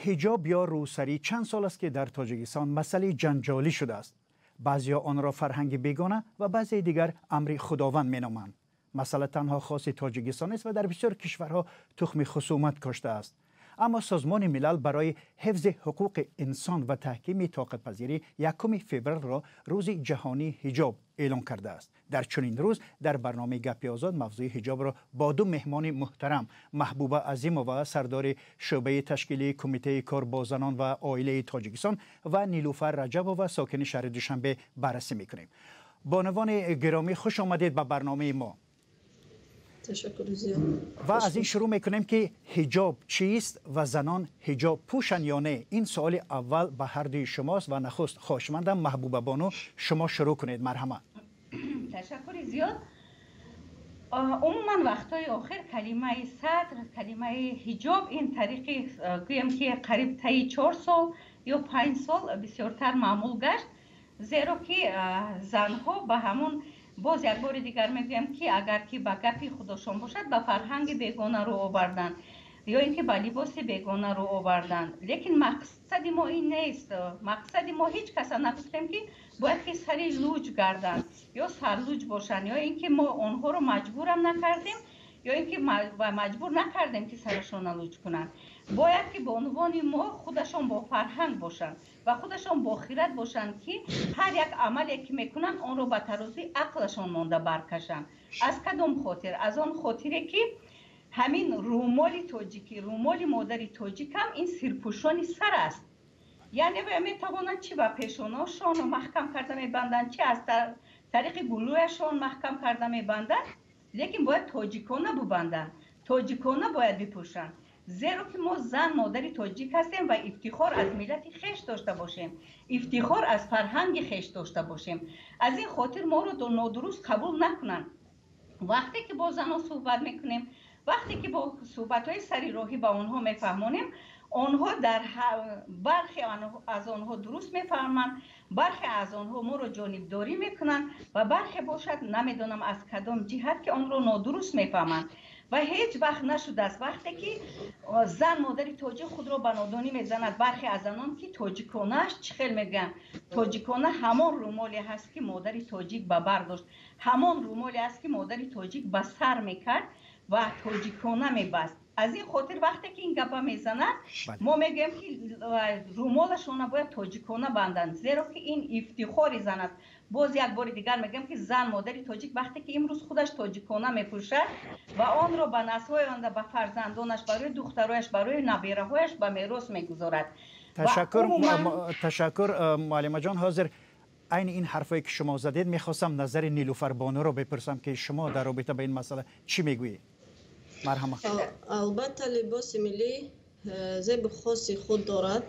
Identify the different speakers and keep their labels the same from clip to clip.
Speaker 1: Ҳиҷоб ё рӯсарӣ чанд сол аст, ки дар Тоҷикистон масъалаи ҷанҷолӣ шудааст. Баъзеҳо онро фарҳанги бегона ва баъзеи дигар амри Худованд меноманд. Масъала танҳо хоси Тоҷикистон нест ва дар бисёр кишварҳо тухми хусумат коштааст. Аммо Созмони Милал барои ҳифзи ҳуқуқи инсон ва таҳкими тоқатпазирӣ 1 февралро Рӯзи ҷаҳонии ҳиҷоб эълон кардааст. Дар чунин рӯз дар барномаи «Гапи озод» мавзӯи ҳиҷобро бо ду меҳмони муҳтарам, Маҳбуба Азимова, сардори шӯъбаи ташкилии Кумитаи кор бо занон ва оилаи Тоҷикистон, ва Нилуфар Раҷабова, сокини шаҳри Душанбе, баррасӣ мекунем. Бонувони гиромӣ, хуш омадед ба барномаи мо.
Speaker 2: Ташаккури зиёд.
Speaker 1: Ва аз ин шурӯъ мекунем, ки ҳиҷоб чист ва занон ҳиҷоб пӯшанд ё не. Ин суоли аввал ба ҳардуи шумост ва нахуст хоҳишмандам, Маҳбуба бону, шумо шурӯъ кунед, марҳамат.
Speaker 3: Ташаккури зиёд. Умуман, вақтҳои охир калимаи сатр, калимаи ҳиҷоб ин тариқи, гӯям ки, қариб таи 4 сол ё 5 сол бисёртар маъмул гашт, зеро ки занҳо ба ҳамон, боз як бори дигар мегӯям, ки агар ки ба гапи худошон бошад, ба фарҳанги бегона рӯ оварданд ё ин ки ба либоси бегона рӯ оварданд. Лекин мақсади мо ин нест. Мақсади мо, ҳеҷ каса нагуфтем, ки бояд ки сари луҷ гарданд ё сарлуҷ бошанд, ё ин ки мо онҳоро маҷбурам накардем, ё ин ки маҷбур накардем, ки сарашонро луҷ кунанд. Бояд ки бонувони мо худашон бо фарҳанг бошанд ва худашон бохират бошанд, ки ҳар як амале ки мекунанд, онро ба тарозуи ақлашон монда баркашанд. Аз кадом хотир? Аз он хотире ки ҳамин рӯмоли тоҷикӣ, рӯмоли модари тоҷикам, ин сирпӯшони сар аст. Яъне метавонанд чи ба пешонашон маҳкам карда мебанданд, чи аз тариқи гулӯяшон маҳкам карда мебанданд, лекин бояд тоҷикона бубанданд, тоҷикона бояд бипӯшанд, зеро ки мо зан, модари тоҷик ҳастем ва ифтихор аз миллати хеш дошта бошем, ифтихор аз фарҳанги хеш дошта бошем. Аз ин хотир моро нодуруст қабул накунанд. Вақте ки бо занон суҳбат мекунем, вақте ки бо суҳбатҳои сари роҳӣ ба онҳо мефаҳмонем, онҳо дар бархе аз онҳо дуруст мефаҳманд, бархе аз онҳо моро ҷонибдорӣ мекунанд ва бархе бошад, намедонам аз кадом ҷиҳат, ки онро нодуруст мефаҳманд. Ва ҳеҷ вақт нашудааст, вақте ки зан, модари тоҷик худро ба нодонӣ мезанад. Бархе аз занон ки тоҷиконааш чӣ хел мегӯянд, тоҷикона ҳамон рӯмоле ҳаст, ки модари тоҷик ба бар дошт, ҳамон рӯмоле аст, ки модари тоҷик ба сар мекард ва тоҷикона мебаст. Аз ин хотир, вақте ки ин гапа мезанад, мо мегӯем, ки рӯмолашона бояд тоҷикона банданд, зеро ки ин ифтихори зан аст. Боз як бори дигар мегӯям, ки зан, модари тоҷик, вақте ки имрӯз худаш тоҷикона мепӯшад ва онро ба наслҳои оянда, ба фарзандонаш, барои духтарояш, барои набераҳояш ба мерос мегузорад.
Speaker 1: Ташаккур, ташаккур, муаллимаҷон. Ҳозир айни ин ҳарфое ки шумо задед, мехостам назари Нилуфарбонуро бипурсам, ки шумо дар робита ба ин масъала чӣ мегӯед, марҳамат.
Speaker 2: Албатта, либоси миллӣ зебу хоси худ дорад.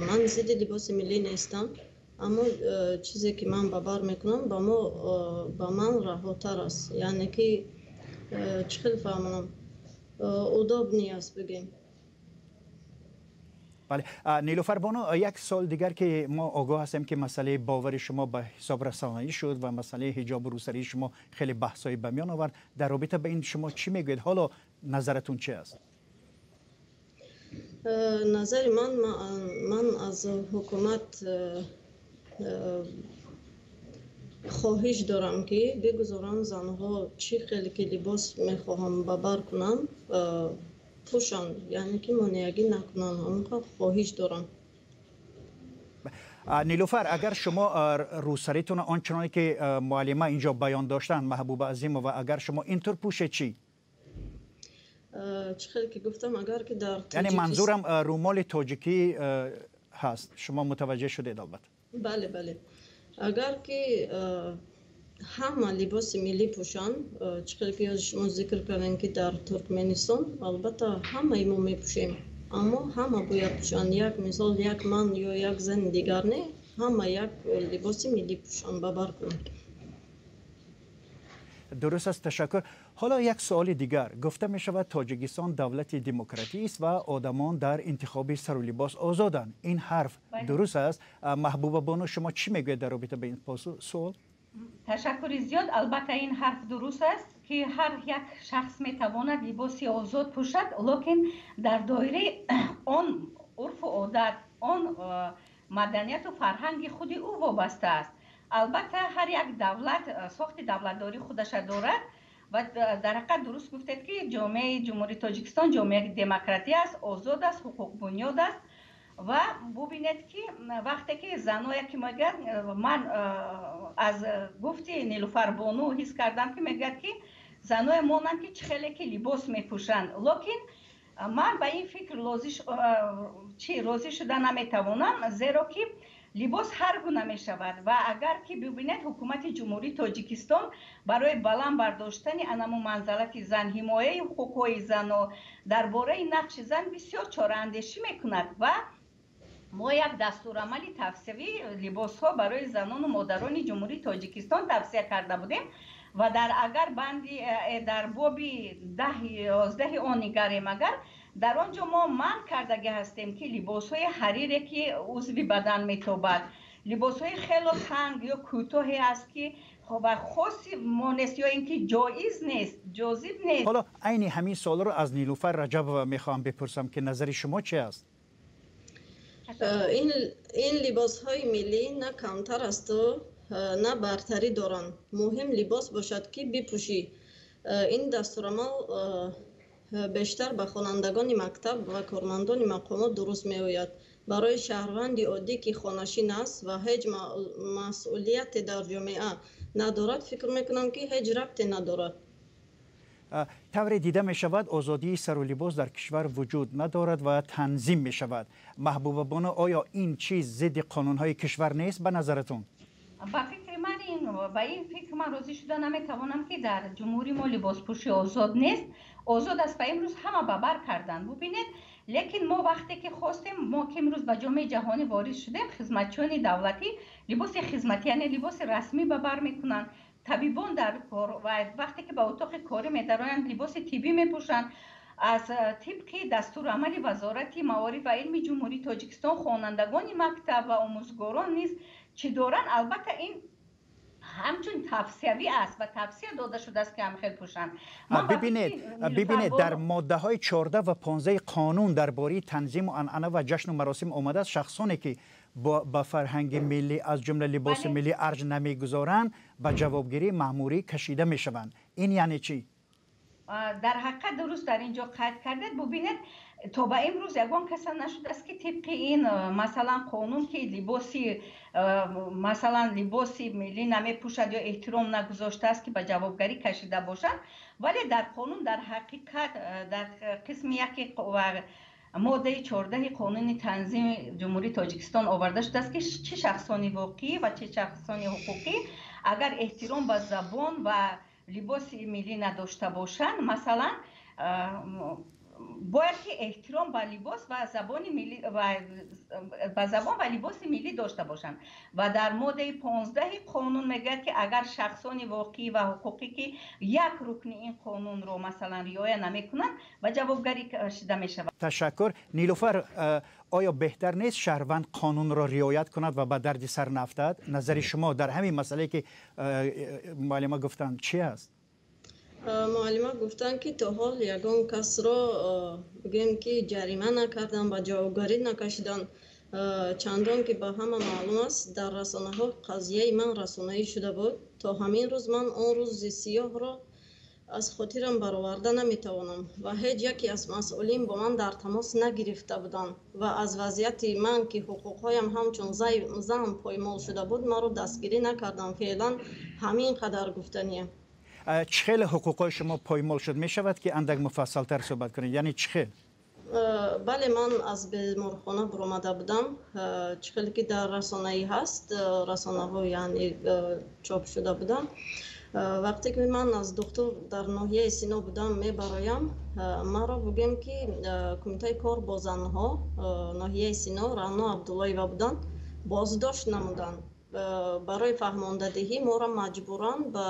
Speaker 2: Ман зидди либоси миллӣ нестам, аммо чизе ки ман ба бар мекунам, ба мо, ба ман раҳотар аст, яъне ки чӣ хел фаҳмонам, удобный аст, бигем.
Speaker 1: Бале, Нилуфарбону, як суол дигар, ки мо огоҳ ҳастем, ки масъалаи бовари шумо ба ҳисоб расонаӣ шуд ва масъалаи ҳиҷобу рӯсарии шумо хеле баҳсҳое ба миён овард. Дар робита ба ин шумо чӣ мегӯед? Ҳоло назаратун чи аст?
Speaker 2: Назари ман: ман аз ҳукумат хоҳиш дорам, ки бигузоранд занҳо чӣ хеле ки либос мехоҳанд ба бар кунанд, пӯшанд, яъне ки монеагӣ накунанд. Ҳамонқа хоҳиш дорам.
Speaker 1: Нилуфар, агар шумо рӯсаритона он чуноне ки муаллима инҷо баён доштанд, Маҳбуба Азимова, агар шумо интур пӯшед, чӣ?
Speaker 2: Чӣ хеле ки гуфтам, агар ки дар
Speaker 1: Яъне манзурам рӯмоли тоҷикӣ ҳаст, шумо мутаваҷҷеҳ шудед, албатта.
Speaker 2: Бале, агар ки ҳама либоси миллӣ пӯшанд, чӣ хеле ки шумо зикр кардем, ки дар Туркменистон, албатта, ҳамаи мо мепӯшем, аммо ҳама бояд пӯшанд. Як мисол, як ман ё як зани дигар не, ҳама як либоси миллӣ пӯшанд, ба бар кунанд.
Speaker 1: Дуруст аст, ташаккур. Ҳоло як суоли дигар. Гуфта мешавад, Тоҷикистон давлати демократӣ аст ва одамон дар интихоби сару либос озоданд. Ин ҳарф дуруст аст? Маҳбуба бону, шумо чӣ мегӯед дар робита ба ин суол?
Speaker 3: Ташаккури зиёд. Албатта, ин ҳарф дуруст аст, ки ҳар як шахс метавонад либоси озод пӯшад, лекин дар доираи он Урфу одат, он маданияту фарҳанги худи ӯ вобаста аст. Албатта, ҳар як давлат сохти давлатдории худаша дорад ва дар ҳақиқат дуруст гуфтед, ки ҷомеаи Ҷумҳурии Тоҷикистон ҷомеаи демократӣ аст, озод аст, ҳуқуқбунёд аст. Ва бубинед, ки вақте ки заное ки мегӯяд, ман аз гуфти Нилуфарбону ҳис кардам, ки мегӯяд, ки заное монанд, ки чӣ хеле ки либос мепӯшанд, лекин ман ба ин фикр чӣ розӣ шуда наметавонам, зеро ки либос ҳар гуна мешавад. Ва агар ки бибинед, ҳукумати Ҷумҳурии Тоҷикистон барои баланд бардоштани анаму манзалати зан, ҳимояи ҳуқуқҳои зану дар бораи нақши зан бисёр чораандешӣ мекунад ва мо як дастурамали тавсиявии либосҳо барои занону модарони Ҷумҳурии Тоҷикистон тавсия карда будем. Ва дар агар банди дар боби 10, 11-и он нигарем, агар дар он ҷо мо манъ кардагӣ ҳастем, ки либосҳои ҳарире, ки узви бадан метобад, либосҳои хело танг ё кӯтоҳе аст, ки ва хоси мо нест ё ин ки ҷоиз нест, ҷозиб нест.
Speaker 1: Ҳоло айни ҳамин суолро аз Нилуфар Раҷабова мехоҳам бипурсам, ки назари шумо чи аст?
Speaker 2: Ин либосҳои миллӣ на камтар асту на бартарӣ доранд. Муҳим либос бошад, ки бипӯшӣ. Ин дастурамал бештар ба хонандагони мактаб ва кормандони мақомот дуруст меояд. Барои шаҳрванди оддӣ, ки хонашин аст ва ҳеҷ масъулияте дар ҷомеа надорад, фикр мекунам, ки ҳеҷ рабте надорад.
Speaker 1: Тавре дида мешавад, озодии сару либос дар кишвар вуҷуд надорад ва танзим мешавад. Маҳбубабону, оё ин чиз зидди қонунҳои кишвар нест ба назаратон?
Speaker 3: Ба фикри ман, ба ин фикр ман розӣ шуда наметавонам, ки дар ҷумҳури мо либоспӯшӣ озод нест. Озод аст ва имрӯз ҳама ба бар карданд, бубинед. Лекин мо вақте ки хостем, мо ки имрӯз ба ҷомеаи ҷаҳонӣ ворид шудем, хизматчиёни давлатӣ либоси хизматӣ, яъне либоси расмӣ ба бар мекунанд. Табибон дар кор ва вақте ки ба утоқи корӣ медароянд, либоси тиббӣ мепӯшанд. Аз тибқи дастурамали Вазорати маориф ва илми Ҷумҳурии Тоҷикистон, хонандагони мактаб ва омӯзгорон низ чӣ доранд. Албатта, ин ҳамчун тавсиявӣ аст ва тавсия дода шудааст, ки ҳамхел пӯшанд.
Speaker 1: Бибинед, дар моддаҳои 14 ва 15 қонун дар бораи танзиму анъана ва ҷашну маросим омадааст: шахсоне ки ба фарҳанги миллӣ, аз ҷумла либоси миллӣ, арҷ намегузоранд, ба ҷавобгирии маъмурӣ кашида мешаванд. Ин яъне чӣ?
Speaker 3: Дар ҳақиқат дуруст дар ин ҷо қайд кардед. Бубинед, то ба имрӯз ягон каса нашудааст, ки тибқи ин, масалан, қонун, ки либоси, масалан, либоси миллӣ намепӯшад ё эҳтиром нагузоштааст, ки ба ҷавобгарӣ кашида бошанд. Вале дар қонун, дар ҳақиқат, дар қисми яки моддаи 14-и қонуни танзими Ҷумҳурии Тоҷикистон оварда шудааст, ки чӣ шахсони воқеӣ ва чӣ шахсони ҳуқуқӣ агар эҳтиром ба забон ва либоси миллӣ надошта бошанд, масалан, бояд ки эҳтиром ба либос ва забони миллӣ ва ба забон ва либоси миллӣ дошта бошанд. Ва дар моддаи 15-и қонун мегӯяд, ки агар шахсони воқеӣ ва ҳуқуқӣ, ки як рукни ин қонунро, масалан, риоя намекунанд, ба ҷавобгарӣ кашида мешавад.
Speaker 1: Ташаккур. Нилуфар, оё беҳтар нест шаҳрванд қонунро риоят кунад ва ба дарди сар наафтад? Назари шумо дар ҳамин масъалае, ки муаллима гуфтанд, чи аст?
Speaker 2: Муаллима гуфтанд, ки то ҳол ягон касро, бигӯем, ки ҷарима накарданд, ба ҷавобгарӣ накашиданд. Чандон ки ба ҳама маълум аст, дар расонаҳо қазияи ман расонаӣ шуда буд. То ҳамин рӯз ман он рӯзи сиёҳро аз хотирам бароварда наметавонам ва ҳеҷ яке аз масъулин бо ман дар тамос нагирифта буданд ва аз вазъияти ман, ки ҳуқуқҳоям ҳамчун зан поймол шуда буд, маро дастгирӣ накарданд. Феълан ҳамин қадар гуфтаниям.
Speaker 1: Чӣ хеле ҳуқуқҳои шумо поймол шуд? Мешавад, ки андак муфассалтар суҳбат кунед, яъне чӣ хел?
Speaker 2: Бале, ман аз беморхона баромада будам. Чӣ хеле ки дар расонаӣ ҳаст, расонаҳо, яъне чоп шуда будам. Вақте ки ман аз духтур дар ноҳияи Сино будам, мебароям, маро, бигӯем, ки кумитаи кор бо занҳо ноҳияи Сино, Раъно Абдуллоева буданд, боздошт намуданд. Барои фаҳмондадиҳӣ моро маҷбуран ба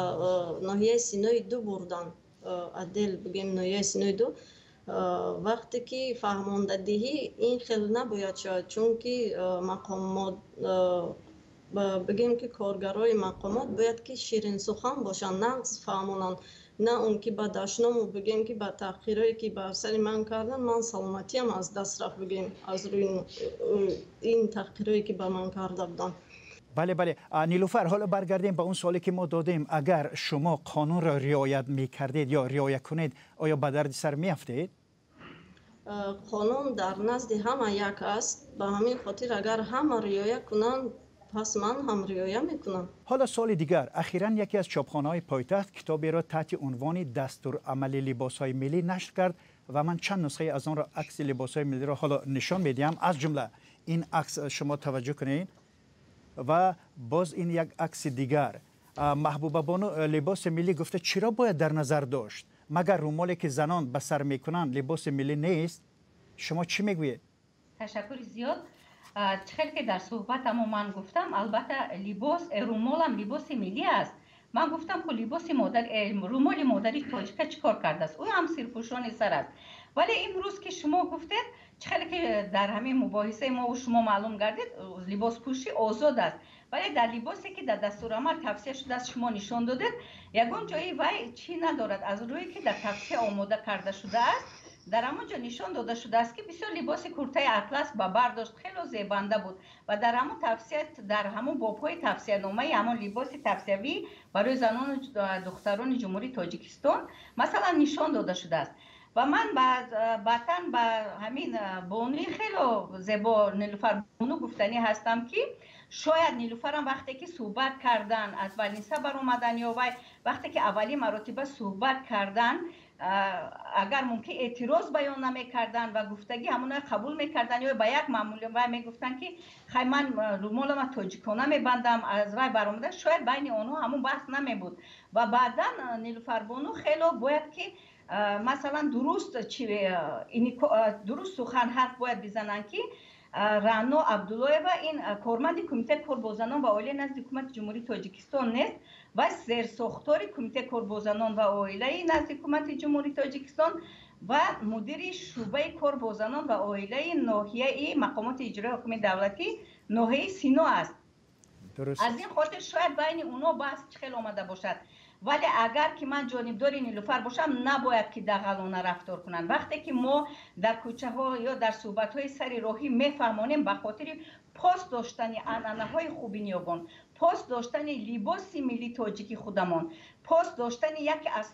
Speaker 2: ноҳияи Синои ду бурданд, отдел, бигӯем, ноҳияи Синои ду. Вақте ки фаҳмондадиҳӣ ин хел набояд шавад, чунки мақомот, бигӯем, ки коргарои мақомот бояд ки ширинсухан бошанд, нағз фаҳмонанд. На он ки ба дашному бигем, ки ба таҳқирое ки ба сари ман кардан, ман саломатиам аз даст рафт, бигем, аз рӯи ин таҳқирое ки ба ман карда буданд.
Speaker 1: Бале, бале, Нилуфар, ҳоло баргардем ба он суоле ки мо додем. Агар шумо қонунро риоят мекардед ё риоя кунед, оё ба дарди сар меафтед?
Speaker 2: Қонун дар назди ҳама як аст. Ба ҳамин хотир, агар ҳама риоя кунанд, пас ман ҳам риоя мекунам.
Speaker 1: Ҳоло суоли дигар. Ахиран яке аз чопхонаҳои пойтахт китоберо таҳти унвони «Дастурамали либосҳои миллӣ» нашр кард ва ман чанд нусхаи аз онро, акси либосҳои миллиро ҳоло нишон медиҳам. Аз ҷумла ин акс, шумо таваҷҷӯҳ кунед, ва боз ин як акси дигар. Маҳбуба бону, либоси миллӣ гуфта чиро бояд дар назар дошт? Магар румоле ки занон ба сар мекунанд, либоси миллӣ нест? Шумо чӣ мегӯед?
Speaker 3: Ташаккури зиёд. Чӣ хел ки дар суҳбатамо ман гуфтам, албатта, либос, румолам либоси миллӣ аст. Ман гуфтам, ку либоси модар, румоли модари тоҷика чӣ кор кардааст? Ӯ ҳам сирпӯшони сар аст. Вале имрӯз ки шумо гуфтед, чӣ хеле ки дар ҳамин мубоҳисаи мову шумо маълум гардид, либоспӯшӣ озод аст, вале дар либосе ки дар дастурамал тавсия шудааст, шумо нишон додед, ягон ҷои вай чӣ надорад. Аз рӯе ки дар тавсия омода карда шудааст, дар ҳамон ҷо нишон дода шудааст, ки бисёр либоси куртаи атлас ба бар дошт, хело зебанда буд. Ва дар ҳамон тавсия, дар ҳамон бобҳои тавсияномаи ҳамон либоси тавсиявӣ барои занону духтарони Ҷумҳурии Тоҷикистон, масалан, нишон дода шудааст. Ва ман баъдан ба ҳамин бонуи хело зебо Нилуфар бону гуфтанӣ ҳастам, ки шояд Нилуфарам вақте ки суҳбат кардан, аз больница баромадан ё вай вақте ки аввалин маротиба суҳбат кардан, агар мумкин эътироз баён намекарданд ва гуфтагӣ ҳамонаро қабул мекарданд ё ба як маъмули вай мегуфтанд, ки хай, ман румолама тоҷикона мебандам, аз вай баромада, шояд байни онҳо ҳамон баҳс намебуд. Ва баъдан Нилуфарбону хело бояд ки, масалан, дуруст дуруст сухан ҳарф бояд бизананд, ки Раъно Абдуллоева ин корманди Кумитаи кор бо занон ва оилаи назди Ҳукумати Ҷумҳурии Тоҷикистон нест ва зерсохтори Кумитаи кор бо занон ва оилаи назди Ҳукумати Ҷумҳурии Тоҷикистон ва мудири шӯъбаи кор бо занон ва оилаи ноҳияи мақомоти иҷрои ҳокимияти давлатӣ ноҳияи Сино аст. Аз ин хотир шояд байни онҳо баҳс чӣ хел омада бошад. Вале агар ки ман ҷонибдори Нилуфар бошам, набояд ки дағалона рафтор кунанд. Вақте ки мо дар кӯчаҳо ё дар суҳбатҳои сари роҳӣ мефаҳмонем, ба хотири пос доштани анъанаҳои хуби ниёгон, пос доштани либоси миллии тоҷики худамон, пос доштани яке аз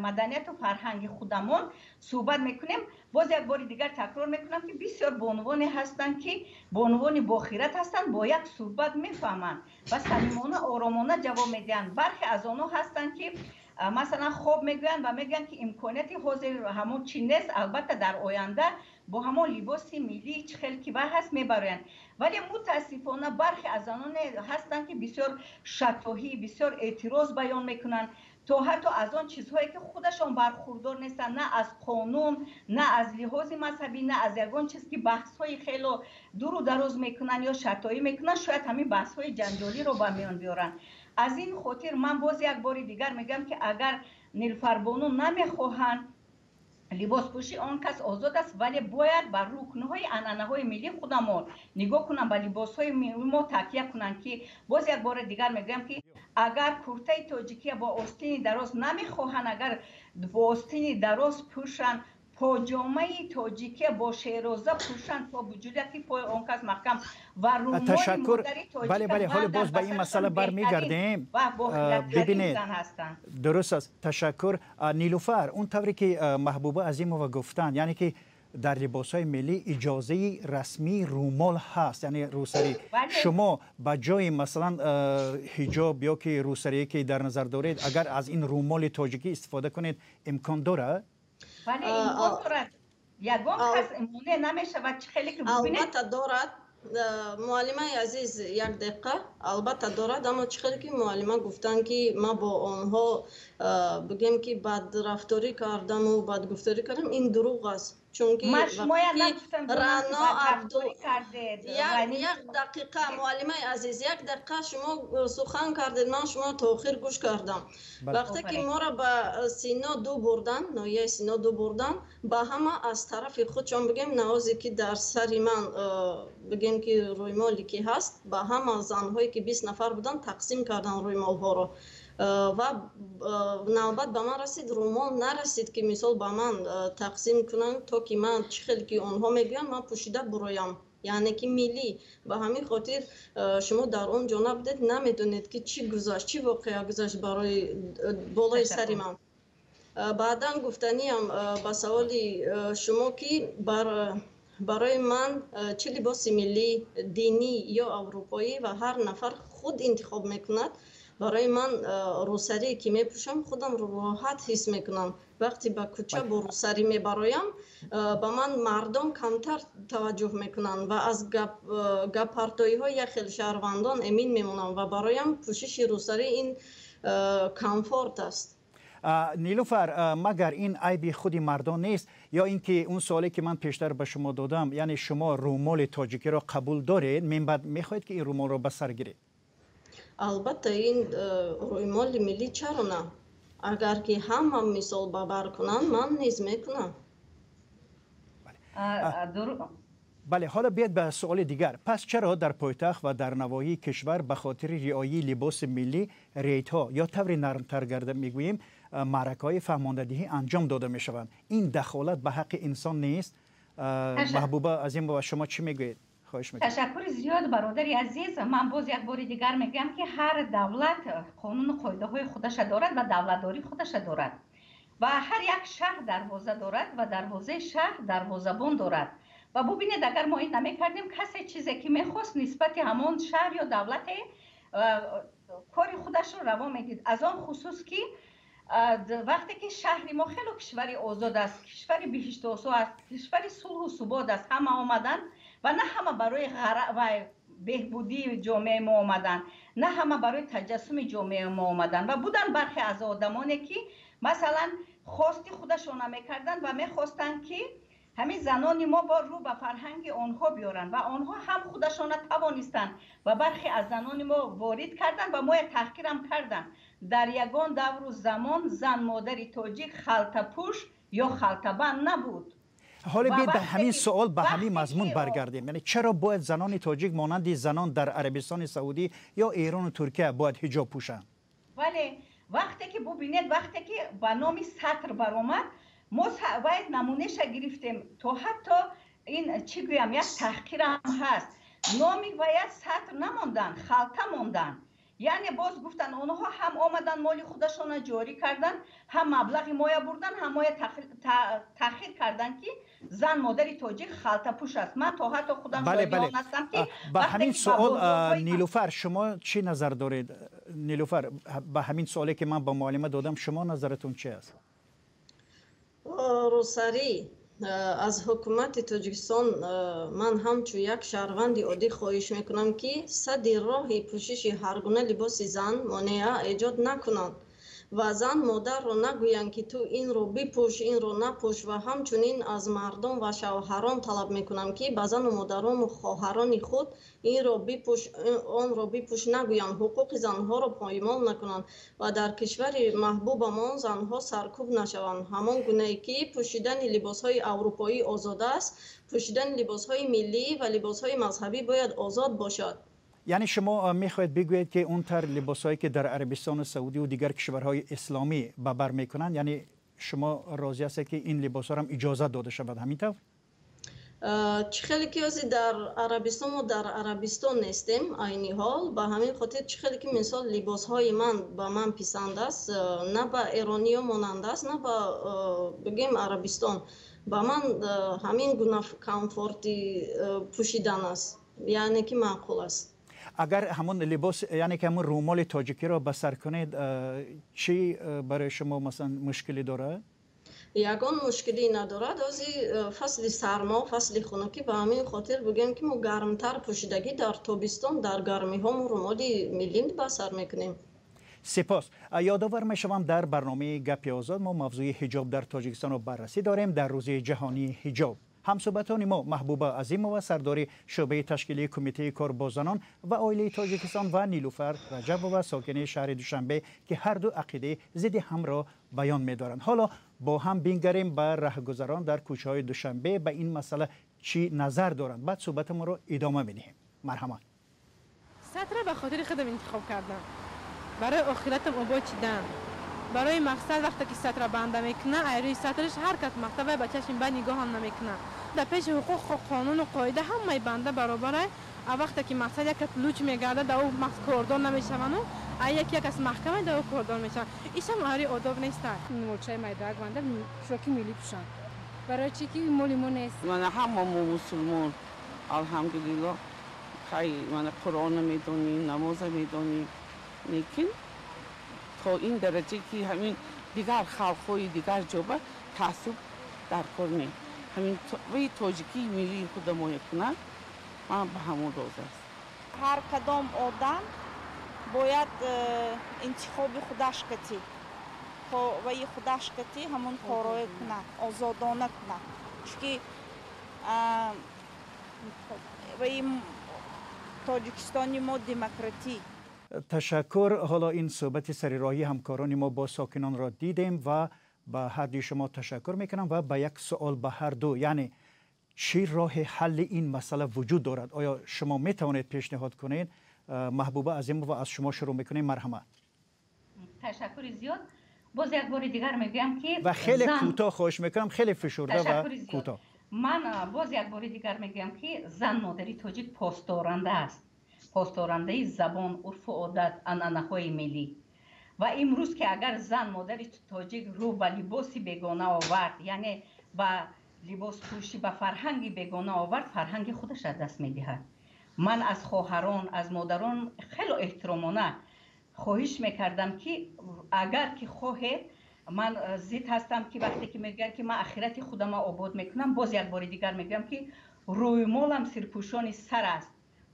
Speaker 3: маданияту фарҳанги худамон суҳбат мекунем. Боз як бори дигар такрор мекунам, ки бисёр бонувоне ҳастанд, ки бонувони бохират ҳастанд, бо як суҳбат мефаҳманд ва самимона, оромона ҷавоб медиҳанд. Бархе аз онҳо ҳастанд, ки, масалан, хоб мегӯянд ва мегӯянд, ки имконияти ҳозир ҳамон чи нест, албатта, дар оянда бо ҳамон либоси миллӣ, чӣ хел ки вай ҳаст, мебароянд. Вале мутаассифона бархе аз заноне ҳастанд, ки бисёр шатоҳӣ, бисёр эътироз баён мекунанд, то ҳатто аз он чизҳое ки худашон бархурдор нестанд, на аз қонун, на аз лиҳози мазҳабӣ, на аз ягон чиз, ки баҳсҳои хело дуру дароз мекунанд ё шатоӣ мекунанд, шояд ҳамин баҳсҳои ҷанҷолиро ба миён биёранд. Аз ин хотир ман боз як бори дигар мегӯям, ки агар Нилуфарбону намехоҳанд либоспӯшӣ, он кас озод аст, вале бояд ба рукнҳои анъанаҳои миллии худамон нигоҳ кунанд, ба либосҳои мо такя кунанд. Ки боз як бори дигар мегӯям, ки агар куртаи тоҷикия бо остини дароз намехоҳанд, агар бо остини дароз пӯшанд, поҷомаи тоҷикия бо шероза пӯшанд, то буҷуляки пои он кас маҳкам ва
Speaker 1: Ташаккур. Бале, бале, ҳоло боз ба ин масъала бармегардем. Бибинед, дуруст аст. Ташаккур, Нилуфар. Он тавре ки Маҳбуба Азимова гуфтанд, яъне ки дар либосҳои миллӣ иҷозаи расмии румол ҳаст, яъне рӯсарӣ. Шумо ба ҷои, масалан, ҳиҷоб ё ки рӯсарие ки дар назар доред, агар аз ин румоли тоҷикӣ истифода кунед, имкон дорад?
Speaker 3: Бале, имкон дорад, ягон кас монеъ намешавад. Чӣ хеле ки
Speaker 2: Албатта дорад, муаллимаи азиз, як дақиқа. Албатта дорад, аммо чӣ хеле ки муаллима гуфтанд, ки ман бо онҳо, бигем, ки бадрафторӣ кардаму бадгуфторӣ кардам, ин дурӯғ аст, чунки Рано Абду, як дақиқа, муаллимаи азиз, як дақиқа. Шумо сухан кардед, ман шумо то охир гӯш кардам. Вақте ки моро ба Сино ду бурдан, ноҳияи Сино ду бурдан, ба ҳама аз тарафи худшон, бигем, навозе ки дар сари ман, бигем, ки рӯймоле ки ҳаст, ба ҳама занҳое ки 20 нафар буданд, тақсим кардан рӯймолҳоро. Ва навбат ба ман расид, румол нарасид, ки мисол ба ман тақсим кунанд, то ки ман чӣ хел ки онҳо мегӯянд, ман пӯшида буроям, яъне ки миллӣ. Ба ҳамин хотир шумо дар он ҷо набудед, намедонед, ки чӣ гузашт, чӣ воқеа гузашт барои болои сари ман. Баъдан гуфтаниам ба саволи шумо, ки барои ман чӣ либоси миллӣ, динӣ ё аврупоӣ, ва ҳар нафар худ интихоб мекунад. Барои ман рӯсарие ки мепӯшам, худам роҳат ҳис мекунам. Вақте ба кӯча бо рӯсарӣ мебароям, ба ман мардум камтар таваҷҷӯҳ мекунанд ва аз гаппартоиҳои як хел шаҳрвандон эмин мемонам, ва бароям пӯшиши рӯсарӣ ин комфорт аст.
Speaker 1: Нилуфар, магар ин айби худи мардон нест? Ё ин ки он суоле ки ман пештар ба шумо додам, яъне шумо румоли тоҷикиро қабул доред, минбаъд мехоҳед, ки ин румолро ба сар гиред?
Speaker 2: Албатта, ин рӯймоли миллӣ, чаро на? Агар ки ҳама мисол ба бар кунанд, ман низ мекунам.
Speaker 1: Бале, ҳоло биёед ба суоли дигар. Пас чаро дар пойтахт ва дар навоҳии кишвар ба хотири риояи либоси миллӣ рейдҳо ё таври нармтар гарда мегӯем, маъракаҳои фаҳмондадиҳӣ анҷом дода мешаванд? Ин дахолат ба ҳаққи инсон нест? Маҳбуба Азимова, шумо чӣ мегӯед? Хоҳиш мекунам.
Speaker 3: Ташаккури зиёд, бародари азиз. Ман боз як бори дигар мегӯям, ки ҳар давлат қонуну қоидаҳои худаша дорад ва давлатдории худаша дорад, ва ҳар як шаҳр дарвоза дорад ва дарвозаи шаҳр дарвозабон дорад. Ва бубинед, агар мо ин намекардем, касе чизе ки мехост, нисбати ҳамон шаҳр ё давлате кори худашро раво медид. Аз он хусус ки вақте ки шаҳри мо хело кишвари озод аст, кишвари биҳиштосо аст, кишвари сулҳу субот аст, ҳама омаданд ва на ҳама барои беҳбудии ҷомеаи мо омаданд, на ҳама барои таҷассуми ҷомеаи мо омаданд. Ва буданд бархе аз одамоне, ки масалан хости худашона мекарданд ва мехостанд, ки ҳамин занони мо бо рӯ ба фарҳанги онҳо биёранд, ва онҳо ҳам худашона тавонистанд ва бархе аз занони мо ворид карданд ва моя таҳқирам карданд. Дар ягон давру замон зан модари тоҷик халтапӯш ё халтабанд набуд.
Speaker 1: Ҳоло биёед ба ҳамин суол, ба ҳамин мазмун баргардем. Яъне чаро бояд занони тоҷик монанди занон дар Арабистони Саудӣ ё Эрону Туркия бояд ҳиҷоб пӯшанд?
Speaker 3: Бале, вақте ки бубинед, вақте ки ба номи сатр баромад, мо вай намунаша гирифтем, то ҳатто ин чӣ гӯям, як таҳқирам ҳаст. Номи вая сатр намонданд, халта монданд. Яъне боз гуфтанд, онҳо ҳам омаданд, моли худашона ҷорӣ карданд, ҳам маблағи моя бурданд, ҳам моя таъхир карданд, ки зан модари тоҷик халтапӯш аст. Ман то ҳатто худам шоҳиди он ҳастам, ки
Speaker 1: ба ҳамин суол, Нилуфар, шумо чӣ назар доред? Нилуфар, ба ҳамин суоле ки ман ба муаллима додам, шумо назаратон чи аст?
Speaker 2: Рӯсарӣ, аз ҳукумати Тоҷикистон ман ҳамчун як шаҳрванди оддӣ хоҳиш мекунам, ки садди роҳи пӯшиши ҳар гуна либоси зан монеа эҷод накунанд ва зан модарро нагӯянд, ки ту инро бипӯш, инро напӯш. Ва ҳамчунин аз мардон ва шавҳарон талаб мекунам, ки ба зану модарону хоҳарони худ инро бипӯш, онро бипӯш нагӯянд, ҳуқуқи занҳоро поймол накунанд ва дар кишвари маҳбубамон занҳо саркӯб нашаванд. Ҳамон гунае ки пӯшидани либосҳои аврупоӣ озод аст, пӯшидани либосҳои миллӣ ва либосҳои мазҳабӣ бояд озод бошад.
Speaker 1: Яъне шумо мехоҳед бигӯед, ки он тар либосҳое ки дар Арабистони Саудӣ ва дигар кишварҳои исломӣ ба бар мекунанд, яъне шумо розӣ ҳастед, ки ин либосҳоро ҳам иҷозат дода шавад, ҳамин тавр?
Speaker 2: Чӣ хеле ки ҳозир дар Арабистон, мо дар Арабистон нестем айни ҳол, ба ҳамин хотир чӣ хеле ки мисол либосҳои ман ба ман писанд аст, на ба эрониё монанд аст, на ба бигем Арабистон. Ба ман ҳамин гуна комфорти пӯшидан аст, яъне ки маъқул аст.
Speaker 1: Агар ҳамон либос, яъне ки ҳамон румоли тоҷикиро ба сар кунед, чӣ барои шумо масалан мушкилӣ дорад?
Speaker 2: Ягон мушкилӣ надорад. Ҳозир фасли сармо, фасли хунукӣ, ба ҳамин хотир бигӯем, ки мо гармтар пӯшидагӣ дар тобистон, дар гармиҳо мо румоли миллӣ ба сар мекунем.
Speaker 1: Сипос. Ёдовар мешавам, дар барномаи «Гапи озод» мо мавзӯи ҳиҷоб дар Тоҷикистонро баррасӣ дорем дар рӯзи ҷаҳонии ҳиҷоб. Ҳамсӯҳбатони мо Маҳбуба Азимова, сардори шӯъбаи ташкилии Кумитаи кор бо занон ва оилаи Тоҷикистон, ва Нилуфар Раҷабова, сокини шаҳри Душанбе, ки ҳарду ақидаи зидди ҳамро баён медоранд. Ҳоло бо ҳам бингарем ба раҳгузарон дар кӯчаҳои Душанбе ба ин масъала чӣ назар доранд, баъд суҳбатамонро идома медиҳем. Марҳамат.
Speaker 4: Сатра ба хотири худам интихоб кардам. Барои охиратам обод шидан. Барои мақсад вақте ки сатра банда мекунад, айрӯи сатраш ҳар кас мақсад вай ба чашми бад нигоҳ ҳам намекунад. Дар пеши ҳуқуқ, қонуну қоида ҳамаи банда баробар. А вақте ки мақсад як кас луч мегардад, дар ӯ кордор намешавану, а як як кас маҳкама, дар ӯ кордор мешаванд. Ишам ари одоб нестад.
Speaker 5: Молчаи майдаак банда пӯшоки миллӣ пӯшанд. Барои чӣ ки моли мо нест.
Speaker 6: Мана ҳама мо мусулмон, алҳамдулиллоҳ, хай мана Қуръона медонем, намоза медонем, лекин то ин дараҷа ки ҳамин дигар халқҳои дигар ҷоба таассуб дар кор не. Ҳамин ваи тоҷикии миллии худамоя кунад, ман ба ҳамон розӣ аст.
Speaker 7: Ҳар кадом одам бояд интихоби худаш катӣ, ваи худаш катӣ ҳамон корое кунад, озодона кунад. Чунки ваи Тоҷикистони мо демократӣ.
Speaker 1: Ташаккур. Ҳоло ин суҳбати сари роҳи ҳамкорони мо бо сокинонро дидем ва ба ҳар дуи шумо ташаккур мекунам ва ба як суол ба ҳар ду, яъне чӣ роҳи ҳалли ин масъала вуҷуд дорад? Оё шумо метавонед пешниҳод кунед? Маҳбуба Азимова, аз шумо шурӯъ мекунем, марҳамат.
Speaker 3: Ташаккури зиёд. Боз як бори дигар мегӯям ки
Speaker 1: ва хеле кӯтоҳ хоҳиш мекунам, хеле фишурда ва кӯтоҳ.
Speaker 3: Ман боз як бори дигар мегӯям ки зан модари тоҷик посдоранда аст, посдорандаи забон, урфу одат, анъанаҳои миллӣ. Ва имрӯз ки агар зан модари тоҷик рӯ ба либоси бегона овард, яъне ба либоспӯшӣ, ба фарҳанги бегона овард, фарҳанги худаш аз даст медиҳад. Ман аз хоҳарон, аз модарон хело эҳтиромона хоҳиш мекардам ки агар ки хоҳед, ман зид ҳастам ки вақте ки мегӯянд ки ман ахирати худама обод мекунам, боз як бори дигар мегӯям ки рӯймолам сирпӯшони сар аст.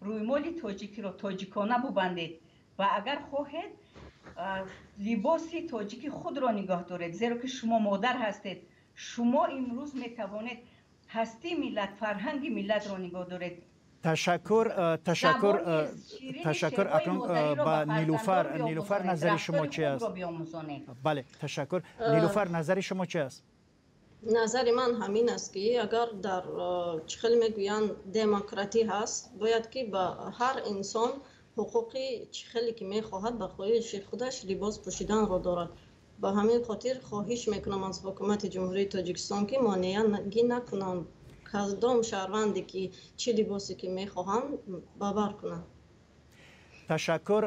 Speaker 3: Рӯймоли тоҷикиро тоҷикона бубандед ва агар хоҳед либоси тоҷики худро нигоҳ доред, зеро ки шумо модар ҳастед. Шумо имрӯз метавонед ҳастии миллат, фарҳанги миллатро нигоҳ доред.
Speaker 1: Ташаккур, ташаккур, ташаккур. Акнун ба Нилуфар. Нилуфар, назари шумо чи аст? Бале, ташаккур. Нилуфар, назари шумо чи аст?
Speaker 2: Назари ман ҳамин аст ки агар дар чӣ хел мегӯянд демократӣ ҳаст, бояд ки ба ҳар инсон ҳуқуқи чӣ хеле ки мехоҳад ба хоҳиши худаш либос пӯшиданро дорад. Ба ҳамин хотир хоҳиш мекунам аз ҳукумати Ҷумҳурии Тоҷикистон ки монеагӣ накунанд, кадом шаҳрванде ки чӣ либосе ки мехоҳанд ба бар кунанд.
Speaker 1: Ташаккур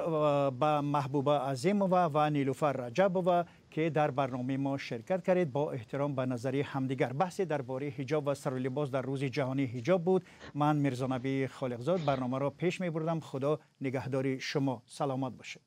Speaker 1: ба Маҳбуба Азимова ва Нилуфар Раҷабова ки дар барномаи мо ширкат кардед. Бо эҳтиром ба назари ҳамдигар. Баҳсе дар бораи ҳиҷоб ва сару либос дар рӯзи ҷаҳонии ҳиҷоб буд. Ман Мирзонабӣ Холиқзод барномаро пеш мебурдам. Худо нигаҳдори шумо. Саломат бошед.